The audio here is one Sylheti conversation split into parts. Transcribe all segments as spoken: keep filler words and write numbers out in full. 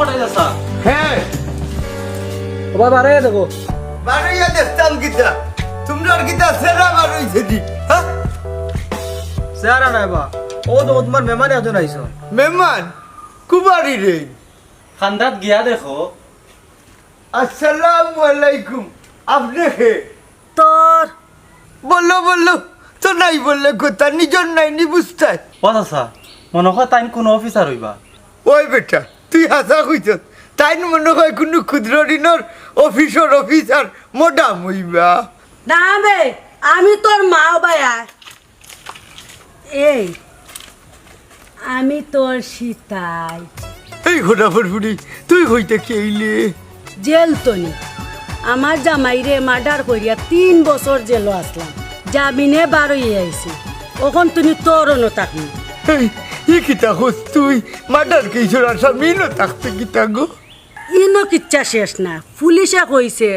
হে, ও বাবা, আরে দেখো। বারইয়া দেখতাম কিতা? তুমরার কিতা চেহারা বারইছে দি? হ্যাঁ? চেহারা নায় বা। ও তো তুমার মেহমান একজন আইছইন। মেহমান? কুবারি রে? খান্দাত গিয়া দেখো। আসসালামু আলাইকুম। আপনে কে? তোর বলো, বলো, তো নাই বললে কথা, নিজর নাই নি বুঝতায়। ও চাচা, মনো কয় তাইন কুনু অফিসার অইবা। ওই বেটা, তুই হাছা কইছস। তাইন মনো কয় কুনু ক্ষুদ্র ঋণর অফিসর অফিসার, মডাম অইবা। না বে, আমি তোর মা অবায়। এই, আমি তোর সিতাই। এই হোনা ফুরফুরি, তুই কইতে কে আইলে? জেল তনি। আমার জামাইরে মার্ডার করিয়া তিন বছর জেলো আছলাম, জামিনে বারইয়া আইছি। অখন তনি তোর অনো থাকমু। এই, ই কিতা কস তুই? মার্ডার কেসর আসামি অনো থাকতে কিতা গো? ইনো কিচ্ছা শেষ না। পুলিশে কইছে,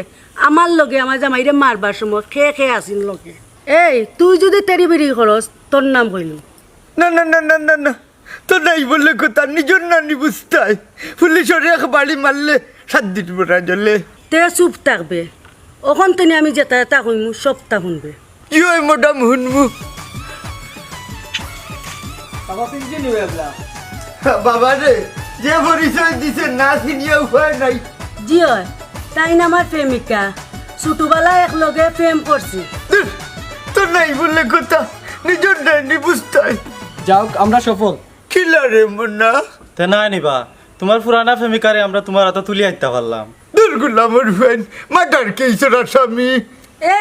আমার লগে আমার জামাইরে মারবার সময় কে কে আছিল লগে। এই, তুই যুদি তেড়িবিড়ি করস, তোর নাম কইলু। না, না, না, না, না, না। তো নাই বললে কথা, নিজর নানি বুঝতায়। পুলিশর এক বাড়ি মারলে সাত দিন মরা জ্বলে। তে চুপ থাকবে। অখন তনে আমি যেতা যেতা কইমু, সবতা হুনবে। জি অয়, মডাম, হুনমু। বাবা, পিন্টু নি অয় এবলা। বাবা রে, যে পরিচয় দিছে, না চিনিয়া উপায় নাই। জি অয়, তাইন আমার প্রেমিকা। ছোটবেলা একলগে প্রেম করছি। ধুর, তো নাই বললে কথা, নিজর নানি বুঝতায়। যাউক, আমরা সফল। কিলা রে মুন্না? তে নায় নি বা, তুমার পুরানা প্রেমিকারে আমরা তুমার আতো তুলি আনতা পারলাম। ধুর গুলামর ফুয়াইন, মার্ডার কেসর আসামি।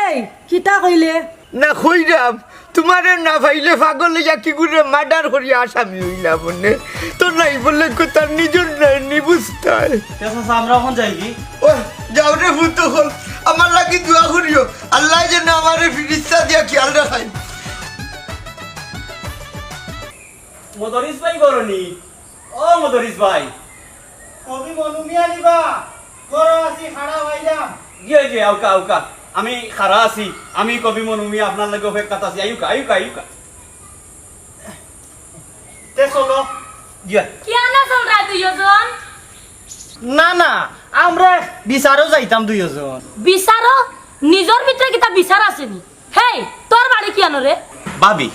এই, কিতা কইলে? না কইরাম, তুমারে না পাইলে পাগল অইয়া কিগুরে মার্ডার করিয়া আসামি অইলাম অনে। তো নাই বললে কথা, নিজর নানি বুঝতায়। তে চাচা, আমরা অখন যাইগি? ও, যাও রে পুত অকল, আমার লাগি দোয়া করিও। আল্লায় যেন আমারে ফিরিস্তা দিয়া খিয়াল রাখইন। মদরিছ ভাই ঘরো নি? ও মদরিছ ভাই। কবি মনু মিয়া নি বা? ঘরো আছি, খাড়া অইলাম। জি, জি, আউক্কা, আউক্কা। আমি খাড়া আছি। আমি কবি মনু মিয়া আপনার লাগি অপেক্ষাত আছি। আউক্কা, আউক্কা, আউক্কা। তে চলো। জি। কিয়ানো চলরা দুইজন? না, না, আমরা বিচারো যাইতাম দুইজন। বিচারো? নিজর ভিতরে কিতা বিচার আছে নি? হেই, তোর বাড়ি কিয়ানো রে? ভাবি,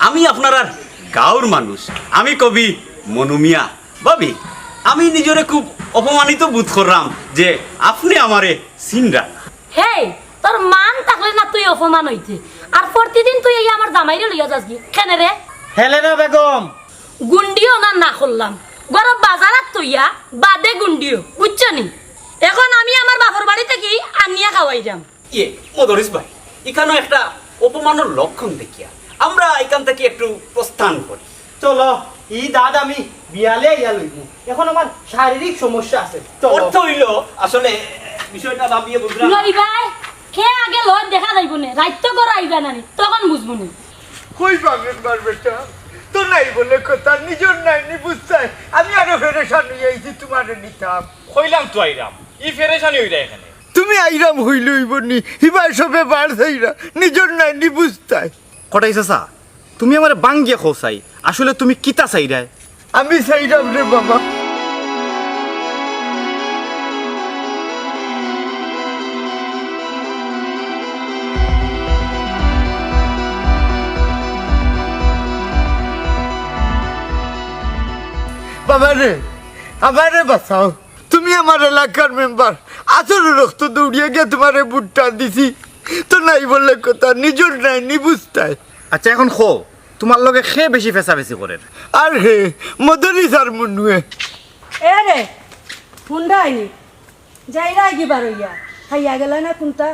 আমি আপনারার গাঁওর মানুষ, আমি কবি মনু মিয়া। ভাবি, আমি নিজরে খুব অপমানিত বোধ কররাম যে আপনে আমারে চিনরা না। হেই, তোর মান থাকলে না তুই অপমান অইতে। আর প্রতিদিন তুই এই আমার জামাইরে লইয়া যাসগি। কেনে রে? হেলেনা বেগম। গুন্ডি অনা না করলাম। ঘরো বাজারাত থইয়া বাদে গুন্ডিও, বুঝছো নি? অখন আমি আমার বাপর বাড়ি থাকি আনিয়া খাওয়াইরাম। ইয়ে, মদরিছ ভাই, ইখানো একটা অপমানর লক্ষণ দেখিয়ার আমরা ইখান থাকি একটু প্রস্থান করি। চলো, ই দাদ আমি বিয়ালে আইয়া লইমু। অখন আমার শারীরিক সমস্যা আছে। চলো। অর্থ অইলো, আসলে বিষয়টা ভাবিয়া বুঝলাম। লই ভাই, কে আগে লয় দেখা যাইবো নে। রাইত তো ঘরো আইবা না নি, তখন বুঝবো নে। কই পাগল মার বেটা, তো নাই বলে কথা, নিজর নানি বুঝতায়। আমি আরো পেরেশান অইয়া আইছি তুমারে নিতাম। কইলাম তো আইরাম, ই পেরেশানি অইরা এখানে। তুমি আইরাম অইলে অইবো নি, হিবায় সবে বার চাইরা, নিজর নানি বুঝতায়। কটাই চাচা, তুমি আমারে বাঙ্গিয়া কও চাই, আসলে তুমি কিতা চাইরায়? আমি চাইরাম রে বাবা। বাবা রে, আমারে বাঁচাও। তুমি আমার এলাকার মেম্বার, আছরর রক্ত দৌড়িয়া গিয়া তুমারে ভোটটা দিছি। তো নাই বললে কথা, নিজর নানি বুঝতায়। আচ্ছা, এখন কও, তুমার লগে কে বেশি ফেছাফেছি করের? আর হে, মদরিছ আর মনুয়ে। এ রে, হুন্ডা আইনি। যাইরা আইগি বারইয়া। খাইয়া গেলা না কুনটা?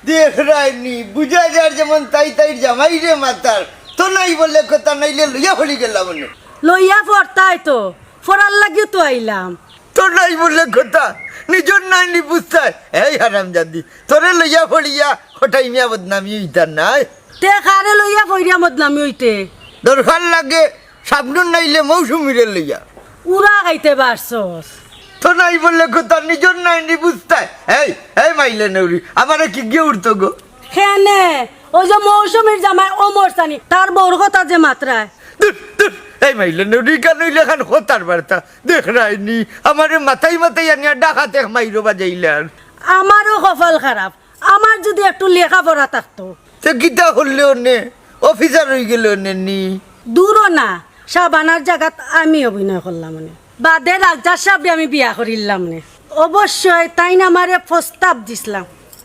দেখরায়নি, বুঝা যার যেমন তাই তাইর জামাইরে মাতার। তো নাই বললে কথা, নাইলে লইয়া পড়ি গেলাম অনে। লইয়া পড়তায় তো, পড়ার লাগিও তো আইলাম। তো নাই বললে কথা, নিজর নানি বুঝতায়। এই হারামজাদি, তোরে লইয়া পড়িয়া কটাই মিয়া বদনামি অইতার নায়। তে কারে লইয়া পড়িয়া বদনামি অইতে? দরকার লাগে শাবনূর নাইলে মৌসুমীরে লইয়া। উড়া খাইতে পারছস। তো নাই বললে কথা, নিজর নানি বুঝতায়। এই, এই মাইলে নেউরি, আমারে কি গিয়া উঠতো গো? কেনে? ওই যে মৌসুমীর জামাই অমর সানি, তার বউর কথা যে মাতরায়। ধুর, ধুর, তাই মাইলে নরি কান অইলে খান হতার বার্তা। দেখরায়নি, আমারে মাথায় মাথায় আনিয়া ডাকাত এক মাইরো বাজাইলার। আমারও কপাল খারাপ, আমার যুদি একটু লেখাপড়া থাকতো। তে কিতা করলে অনে? অফিসার অইগেলে অনে নি? দূরও না, শাবানার জাগাত আমি অভিনয় করলাম অনে। বাদে রাজ্জাক সাবরে আমি বিয়া করিলাম অনে। অবশ্যই তাইন আমারে প্রস্তাব দিছলা,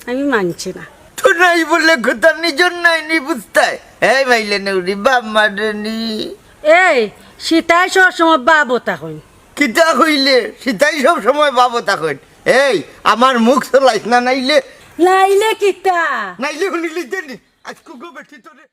আমি মানছি না। তো নাই বলে কথা, নিজর নাই নি বুঝতায়। এই মাইলে নরি, বাপ মারে নি। এই, সিতায় সব সময় বাবো থাকইন। কিতা কইলে? সিতায় সব সময় বাবো থাকইন। এই, আমার মুখ চলাইস না, নাইলে। নাইলে কিতা? নাইলে হুনিলি দেনি। আজ কুকু বেটি তোরে।